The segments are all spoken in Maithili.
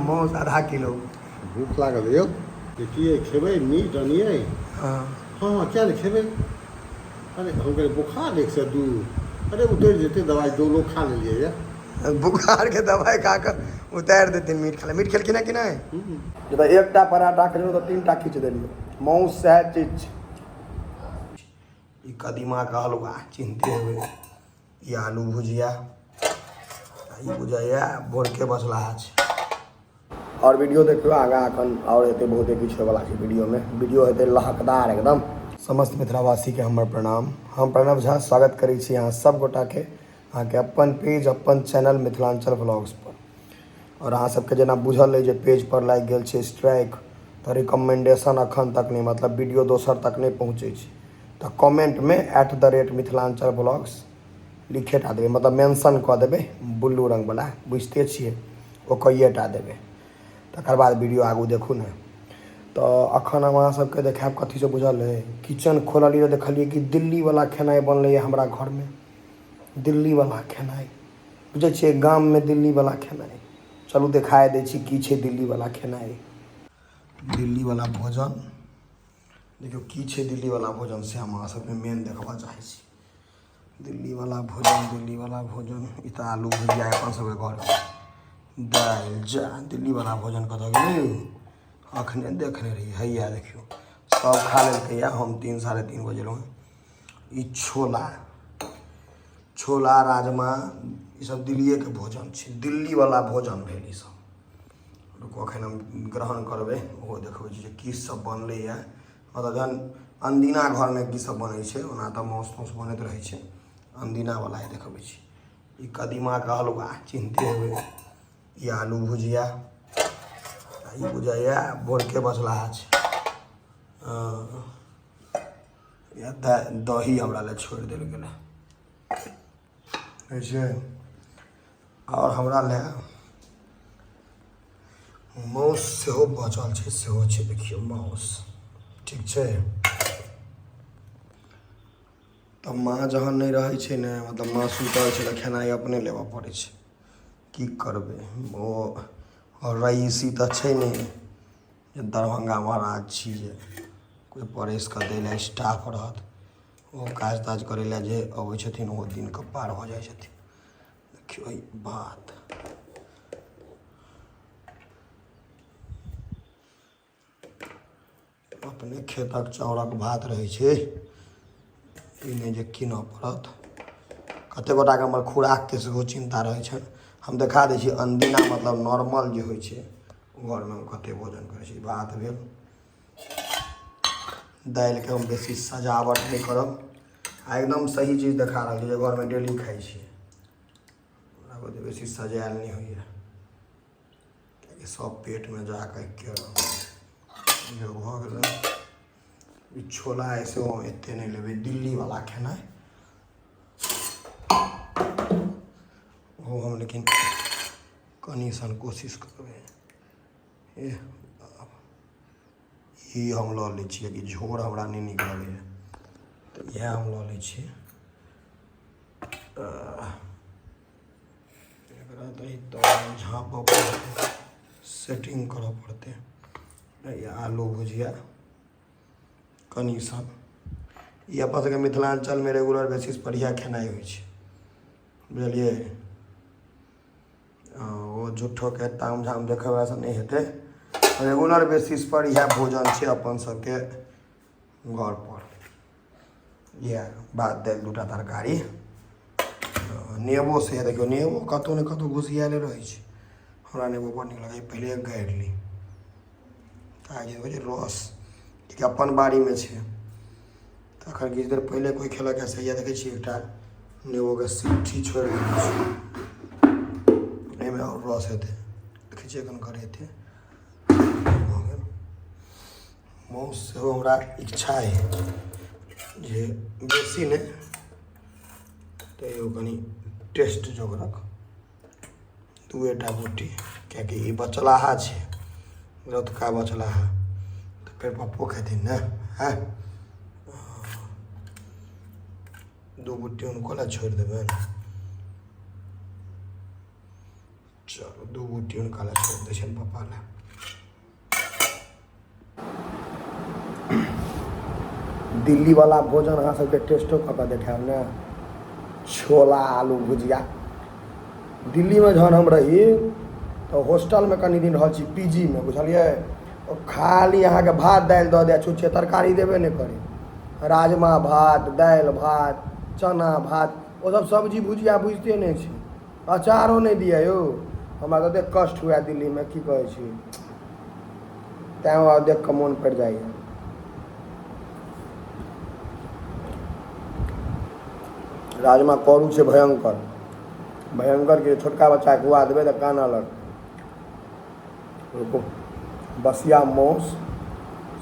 माउस आधा किलो। भूख लागल यौ। की खेबै मीट अनियै? हँ। हँ, किया नहि खेबै। अरे हम कहलियै बोखार 102, अरे उतरि जेतै, दवाइ डोलो खा लेलियै यऽ। बुखारके दवाइ खा कऽ उतारि देथिन। मीट खा मीट खेलखिन हँ कि नहि? तऽ एकटा पराठा खेलहुँ तऽ 3टा खींच देलियै। माउस सएह चीज छै। ई कदीमाके हलुआ चिन्हते हेबै, ई आलू भुजिया, ई बुझाइए भोरके बचलाहा छै। आओर वीडियो देखियौ आगाँ, एखन आओर हेतै बहुते किछु होयवला छै वीडियोमे। वीडियो हेतै लहकदार एकदम। समस्त मिथिलावासीके हमर प्रणाम। हम प्रणव झा स्वागत करै छी अहाँ सब गोटाके अहाँके अपन पेज, अपन चैनल मिथिलाञ्चल व्लॉग्स पर। आओर अहाँ सबके जेना बुझल अइ जे पेज पर लागि गेल छै स्ट्राइक, तऽ रिकमेंडेशन अखन तक नहि, मतलब वीडियो दोसर तक नहि पहुँचै छै। तऽ कमेंटमे @mithilanchal vlogs लिखेटा देबै, मतलब मेंशन कऽ देबै, ब्लू रङ्गवला बुझिते छियै, ओ कइएटा देबै, तकर बाद वीडियो आगू देखू ने। तऽ अखन हम अहाँ सबके देखायब कथी से बुझल अइ? किचन खोललियै, देखलियै कि दिल्लीवला खेनाइ बनलैए हमरा घरमे। दिल्लीवला खेनाइ बुझै छियै? गाममे दिल्लीवला खेनाइ। चलू देखाय दै छी की छै दिल्लीवला खेनाइ, दिल्लीवला भोजन। देखियौ की छै दिल्लीवला भोजन, से हम अहाँ सबके मेन देखबऽ चाहै छी। दिल्लीवला भोजन, दिल्लीवला भोजन। ई तऽ आलू भुजिया अपन सबके घरके दालि। जा, दिल्लीवला भोजन कतऽ गेलै? अखने देखने रहियै। हैया देखियौ, सब खा लेलकैया। हम 3 3:30 बजे एलहुँ। ई छोला, छोला राजमा, ई सब दिल्लिएके भोजन छै, दिल्लीवला भोजन भेल ई सब। रुकू, एखन हम ग्रहण करबै, ओहो देखबै छी जे की सब बनलैए, मतलब जहन अनदिना घरमे की सब बनै छै। ओना तऽ मासु ताउस बनैत रहै छै, अनदिनावला देखबै छी। ई कदीमाके हलुआ चिन्हते हेबै, ई आलू भुजिया, ई बुझाइए भोरके बचलाहा छै। या दही हमरा लए छोड़ि देल गेलै छै। आओर हमरा लए माउस सेहो बचल छै, सेहो छै। देखियौ माउस, ठीक छै। तऽ माँ जहन नहि रहै छै ने, मतलब माँ सुतल छै, तऽ खेनाइ अपने लेबऽ पड़ै छै। की करबै, ओ रईसी तऽ छै नहि जे दरभंगा महाराज छी जे कोइ परसि कऽ दै लए स्टाफ रहत। ओ काज ताज करै लए जे अबै छथिन, ओहो दिनके पार भऽ जाइ छथिन। देखियौ ई बात, अपने खेतक चाउरक भात रहै छै, ई नहि जे कीनऽ पड़त। कतेक गोटाके हमर खुराकके सेहो चिन्ता रहै छनि। हम देखा दै छी अनदिना, मतलब नॉर्मल जे होइ छै घरमे, हम कतेक भोजन करै छी। भात भेल, दालिके हम बेसी सजावट नहि करब आ एकदम सही चीज देखा रहल छी जे घरमे डेली खाइ छी। हमरा ओते बेसी सजायल नहि होइए, कियाकि सब पेटमे जाकऽ एके रंग भऽ गेलै। ई छोला सेहो एते नहि लेबै। दिल्लीवला खेनाइ ओहो हम लेकिन कनि सन कोशिश करबै। एह, ई हम लऽ लै छियै कि झोर हमरा नहि नीक लगैए, तऽ इएह हम लऽ लै छियै। एकरा तऽ तऽ झाँपऽ पड़तै, सेटिंग करऽ पड़तै। आलू भुजिया कनि सन। ई अपन सबके मिथिलाञ्चलमे रेगुलर बेसिस पर इएह खेनाइ होइ छै, बुझलियै? ओ झूठोके ताम झाम देखयवलासँ नहि हेतै। रेगुलर बेसिस पर इएह भोजन छै अपन सबके घरपर, इएह भात दालि 2टा तरकारी, नेबो से। देखियौ, नेबो कतहु ने कतहु घुसियाएले रहै छै। हमरा नेबो बड़ नीक लगैए। पहिले गाड़ि ली ताकि होइ छै रस, किएकि अपन बाड़ीमे छै। तऽ एखन किछु देर पहिले कोइ खेलक से इएह देखै छियै, एकटा नेबोके सिट्ठी छोड़ि देने छै एहिमे, आओर रस हेतै। देखै छियै एखन करेतै। भऽ गेल। माउस सेहो हमरा इच्छा अइ जे बेसी नहि तैयो कनि टेस्ट जोगरक 2टा गोटी, किएकि ई बचलाहा छै, रतुका बचलाहा, तऽ फेर पप्पो खेथिन ने। हँ, 2 गोटी हुनको लए छोड़ि देबनि। चलू, दू बूटी हुनका लए छोड़ि दै छियनि पप्पा लए। दिल्लीवला भोजन अहाँ सबके टेस्टो कऽ कऽ देखायब ने। छोला आलू भुजिया। दिल्लीमे जहन हम रही तऽ होस्टलमे कनि दिन रहल छी, पी जी मे, बुझलियै? ओ खाली अहाँके भात दालि दऽ दै, छुच्छे तरकारी देबे नहि करै। राजमा भात, दालि भात, चना भात, ओसब सब्जी भुजिया बुझिते नहि छै। अचारो नहि दिअ यौ। हमरा ततेक कष्ट हुए दिल्लीमे, की कहै छी, तैँ ओ देख कऽ मोन पड़ि जाइए। राजमा करू छै भयङ्कर भयङ्कर के छोटका बच्चाके खुआ देबै तऽ कानऽ लगतै। रुकू, बसिया माउस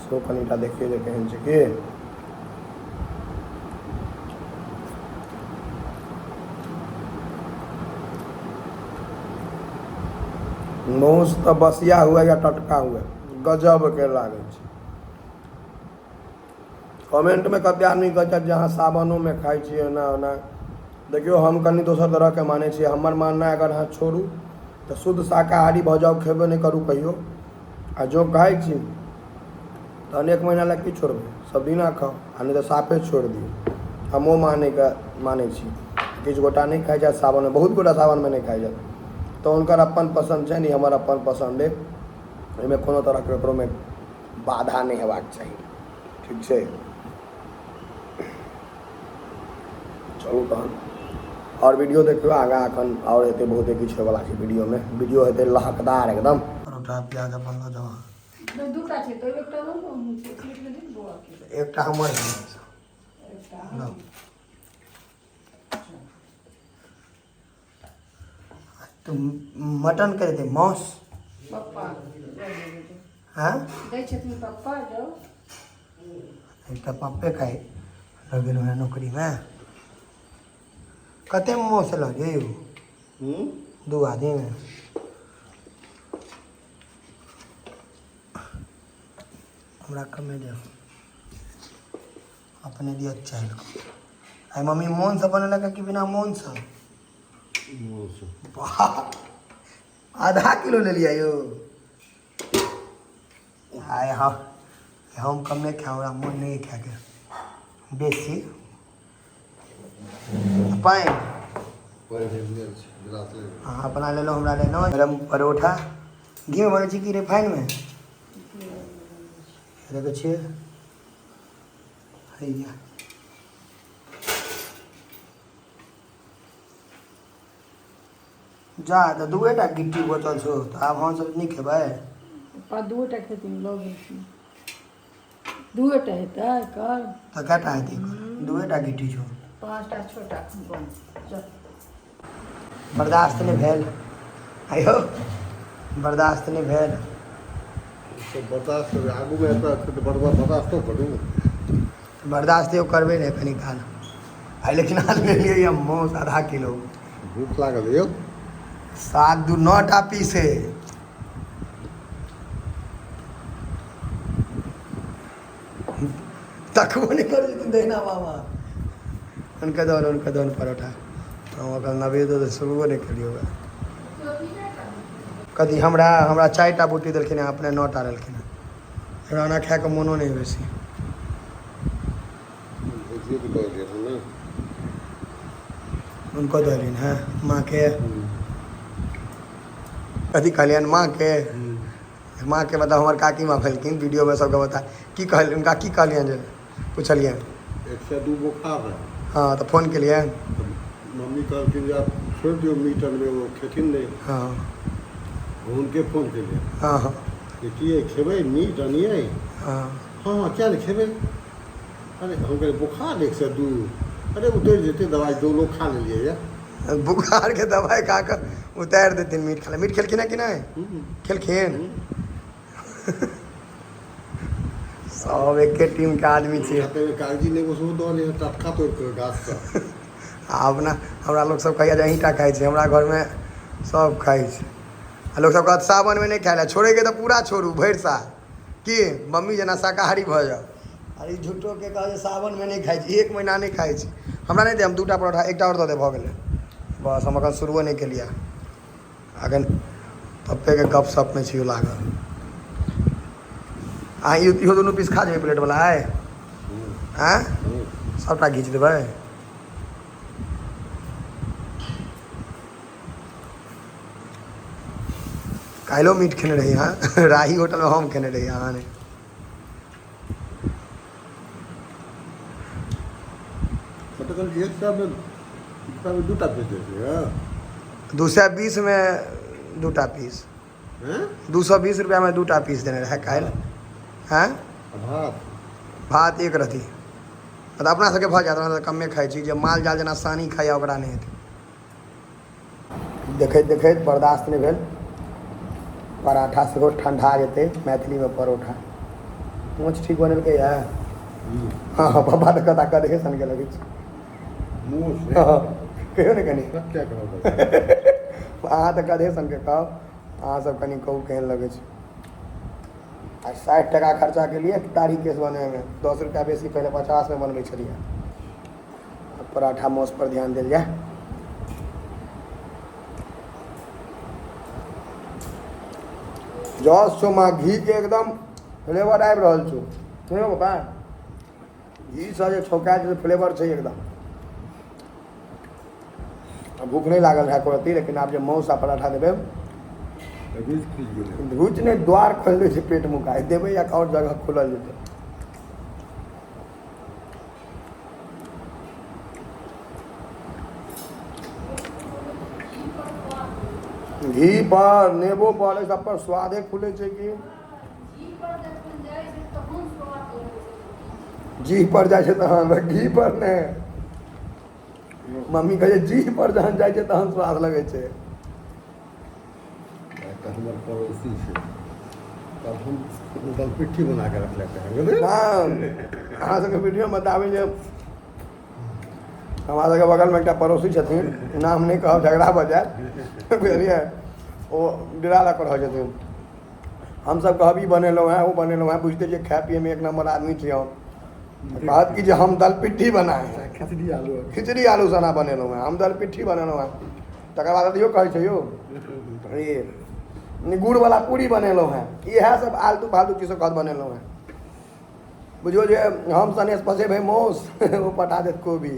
सेहो कनिटा देखियै जे केहन छै। की माउस तऽ बसिया हुए या टटका हुए, गजबके लागै छै। कमेंटमे कतेक आदमी कहै छथि जे अहाँ सावनोमे खाइ छियै एना ओना। देखियौ, हम कनि दोसर तरहके मानै छियै। हमर माननाइ, अगर अहाँ छोड़ू तऽ शुद्ध शाकाहारी भऽ जाउ, खेबे नहि करू कहियो। आ जँ खाइ छी तहन एक महीना लए की छोड़बै, सब दिना खाउ, आ नहि तऽ साफे छोड़ि दियौ। हम ओ मानैके मानै छी। किछु गोटा नहि खाइ छथि सावनमे, बहुत गोटा सावनमे नहि खाइ छथि, तऽ हुनकर अपन पसन्द छनि, ई हमर अपन पसन्द अइ। एहिमे कोनो तरहके ककरोमे बाधा नहि हेबाक चाही। ठीक छै, चलू तहन आओर वीडियो देखियौ आगाँ। एखन आओर हेतै बहुते किछु होयवला छै वीडियोमे। वीडियो हेतै लहकदार एकदम। परोठा प्याज अपन लऽ जाउ। दूटा छै तऽ एकटा लऽ लो, प्लेटमे दे बौआके। एकटा हमर है। एकटा। लौ। तऽ मटन के देतै मांस। पप्पा। हँ। दै छथिन पप्पा जाउ। एकटा पप्पे खाइ लऽ गेलहुँ हेँ नौकरीमे। कते मांस लऽ यौ? दू आदमीमे हमरा कमे दिअ, अपने दिअ चारि गो। आइ मम्मी मोनसँ बनेलक कि बिना मोनसँ? वाह, आधा किलो लेलियै यौ आइ। हम कमे खायब, हमरा मोन नहि खायके बेसी। पानि अहाँ अपना लेलहुँ, हमरा लेलहुँ। गरम परोठा घीमे बनै छै कि रिफाइनमे? देखै छियै, हैया जा तऽ दूए टा गिट्टी बचल छौ, तऽ आब हमसभ नहि खेबै। पप्पा दूए टा खेथिन, लऽ गेलखिन। दूए टा हेतै एकर? तऽ कएटा हेतै एकर? दूए टा गिट्टी छौ। पाँचटा छोटा बन चल। बर्दाश्त नहि भेल आइयो, बर्दाश्त नहि भेल। बर्दाश्त आगूमे हेतै तऽ बर्दाश्तो करू। बर्दाश्त एगो करबै ने कनि काल आइ। लेकिन आज लेलियै यऽ मांस आधा किलो। भूख लागल यौ। सात दू नौ टा पीस है। तकबो नहि करै छथिन दहिना मामा। हुनका दहन, हुनका दहन परोठा। हम ओकर नवेद तऽ सुनबो नहि केलियै। कथी? हमरा हमरा चारि टा बूटी देलखिन हँ, अपने नौ टा लेलखिन हँ। हमरा ओना खायके मोनो नहि बेसी। भौजियोके दऽ एलियै हन ने। हुनको दऽ एलियनि हँ। माँके कथी कहलियनि? माँके, माँके मतलब हमर काकी माँ भेलखिन। वीडियोमे सबके बता, की कहल हुनका, की कहलियनि जे पुछलियनि? 102 बोखार रहै। हँ, तऽ फोन केलियनि। तऽ मम्मी कहलखिन जे आब छोड़ि दियौ मीट अनबै, ओ खेथिन नहि। हुनके फोन केलियै हँ हँ जे की खेबै मीट अनियै? हँ हँ, किया नहि खेबै? अरे हम कहलियै बोखार 102, अरे उतरि जेतै, दवाइ डोलो खा लेलियै यऽ। बुखारके दवाइ खा कऽ उतारि देथिन मीट खा। मीट खेलखिन हँ कि नहि खेलखिन? सब एके टीमके आदमी छियै। ताहिमे कागजी नेबो सेहो दऽ एलियै टटका तोड़ि कऽ गाछसँ। आ अपना हमरा लोकसभ कहैए जे अहीँटा खाइ छी, हमरा घरमे सभ खाइ छै। आ लोकसभ कहत सावनमे नहि खाइ लए। छोड़ैके तऽ पूरा छोड़ू भरि साल, की मम्मी जेना शाकाहारी भऽ जाउ। आ ई झूठोके कहै जे सावनमे नहि खाइ छी, एक महीना नहि खाइ छी। हमरा नहि दे, हम दूटा परोठा, एकटा आओर दऽ दे, भऽ गेलै बस। हम एखन शुरुओ नहि केलियै। एखन पप्पेके गप सपमे छियौ लागल। आ इहो दुनू पीस खा जेबै प्लेटवला आइ? आँय, सभटा घीच देबै? काल्हिओ मीट खेने रही अहाँ राही होटलमे, हम खेने रही, अहाँ नहि। कतऽ 100 मे 2 टा पीस दै छै? 220 मे 2 टा पीस। हैं? 220 रुपैआमे 2 टा पीस देने रहै काल्हि। हँ। आ भात? भात एक रति। तऽ अपना सबके भऽ जायत, अपना कमे खाइ छी। जे माल जाल जेना सानी खाइए, ओकरा नहि हेतै। देखैत देखैत बर्दाश्त नहि भेल। पराठा सेहो ठंडा जेतै। मैथिलीमे परोठा। मोछ ठीक बनेलकै यऽ? हँ, पापा तऽ कथा कदे सनके लगै छै। मुँह। हँ, कहियौ ने कनि। क्या कहब? अहाँ तऽ कदे सनके कहब। अहाँ सब कनि कहू, केहन लगै छै? आ 60 टका खर्चा केलियै दाढ़ी केश बनबैमे। 10 रुपैआ बेसी। पहिले 50मे बनबै छलियै। आब पराठा माउस पर ध्यान देल जाय। जस छौ माँ, घी के एकदम फ्लेवर आबि रहल छौ। सुनियौ पापा, घीसँ जे छौंका छै, फ्लेवर छै एकदम। आ भूख नहि लागल रहै एको रत्ती, लेकिन आब जे माउस आ पराठा देबै। रुचि खुलि गेलै। रुचि नहि, द्वार खोलि दै छै पेट मुका देबै या आओर जगह खुलल जेतै। घी पर, नेबो पर, एहि सब पर स्वादे खुलै छै कि। घी पर जखन जाइ छै तखन स्वाद लगै छै। जी पर जाइ छै तहन, घी पर नहि। मम्मी कहै छै, जी पर जहन जाइ छै तहन स्वाद लगै छै। एकटा हमर पड़ोसी छै, तब हम दलपिट्ठी बना के रखले छै। हँ, अहाँ सबके वीडियो बताबी जे हमरा सबके बगलमे एकटा पड़ोसी छथिन, नाम नहि कहब, झगड़ा भऽ जायत, बुझलियै? ओ डेरा लऽ कऽ रहै छथिन। हमसब कहब ई बनेलहुँ हेँ, ओ बनेलहुँ हेँ। बुझिते छियै, खाय पियैमे एक नम्बर आदमी छी हम। तऽ कहत कि जे हम दलपिट्ठी बनाए हैं। खिचड़ी आलू। खिचड़ी आलू सना बनेलहुँ हेँ, हम दलपिट्ठी बनेलहुँ हेँ। तकर बाद अथियो कहै छै यौ, ई गुड़वला पूरी बनेलहुँ हेँ। इएह सब आलतू फालतू चीज सब कहत बनेलहुँ हेँ। बुझियौ जे हम सनेस पसेबै मौस, ओ पठा देत कोबी।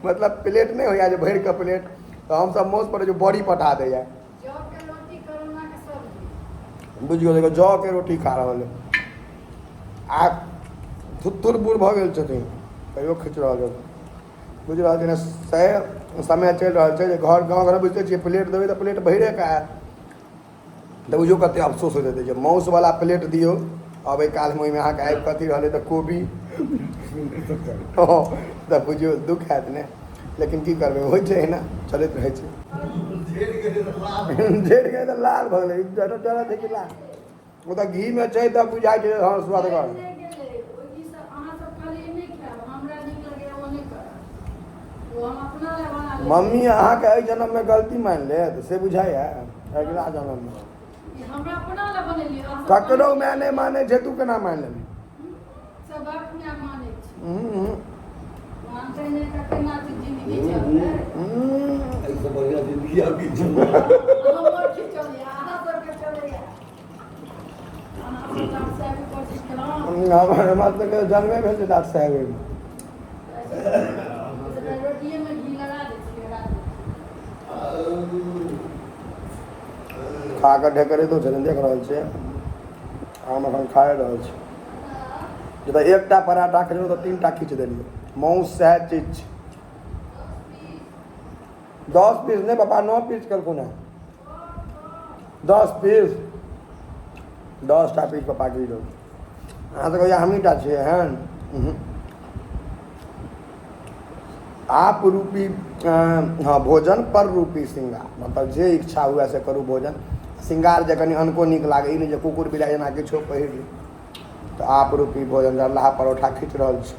मतलब प्लेट नहि होइया जे भरि कऽ प्लेट, तऽ हमसब मौस पर जो बड़ी पठा दैया। जौ के रोटी, करोना के सब्जी। बुझियौ, देखियौ, जौ के रोटी खा रहल है आ थुत्थुर बूढ़ भऽ गेल छथिन, तैयो खींच रहल छथिन। बुझि रहल छै ने, सही समय चलि रहल छै जे घर गाँव घर बुझिते छियै, प्लेट देबै तऽ प्लेट भरिए कऽ आयत। तऽ बुझियौ कते अफसोस होइत हेतै जे माउसवला प्लेट दियौ, अबै कालमे ओहिमे अहाँके आबि कथी रहलै? तऽ कोबी। हँ, तऽ बुझियौ दुःख हैत ने? लेकिन की करबै, होइ छै, एहिना चलैत रहै छै। झड़ि गेलै तऽ लाल भऽ गेलै। डर छै कि लाल, ओ तऽ घीमे छै तऽ बुझाइ छै। हँ, स्वदगर। नहि गेलै ओहि घी से। अहाँ सब कहलियै नहि खायब, हमरा नीक लगैया, ओ नहि करब, ओ हम अपना लए बना लेब। मम्मी अहाँके एहि जन्ममे गलती मानि लेत से बुझाइया? अगिला जन्ममे। ई हमरा अपना लए बनेलियै, अहाँ सब। ककरो माय नहि मानै छै, तू केना मानि लेबही? सब बाप माय मानै छै। हम्म, मानतै नहि तऽ केना छै जिंदगी चलतै? एहिसँ बढ़िआँ जिंदगी आब की छै? हमर की चलैया, अहाँ सबके चलैया। अहाँ सब डॉक्टर साहेब कोशिश केलहुँ। हमरा सबके जन्मे भेल छै डॉक्टर साहेब। रोटिएमे घी लगा दै छियै रातिमे। खा कऽ ढेकरैतो छथिन, देख रहल छियै। हम एखन खाए रहल छी। जे तऽ एकटा पराठा खेलहुँ तऽ तीन टा खींच देलियै। माउस सएह चीज छै। 10 पीस नहि पापा, 9 पीस केलखुन हेँ। 10 पीस, 10 टा पीस पप्पा खींच देलखुन। अहाँ सबके हमही टा छियै एहन? उहुँ। आप रूपी हँ भोजन पर रूपी श्रृंगार, मतलब जे इच्छा हुए से करू भोजन। श्रृंगार जे कनि अनको नीक लागै, ई नहि जे कुकुर बिलाइ जेना किछो पहिर ली। तऽ आप रूपी भोजन जरलाहा परोठा खींच रहल छी।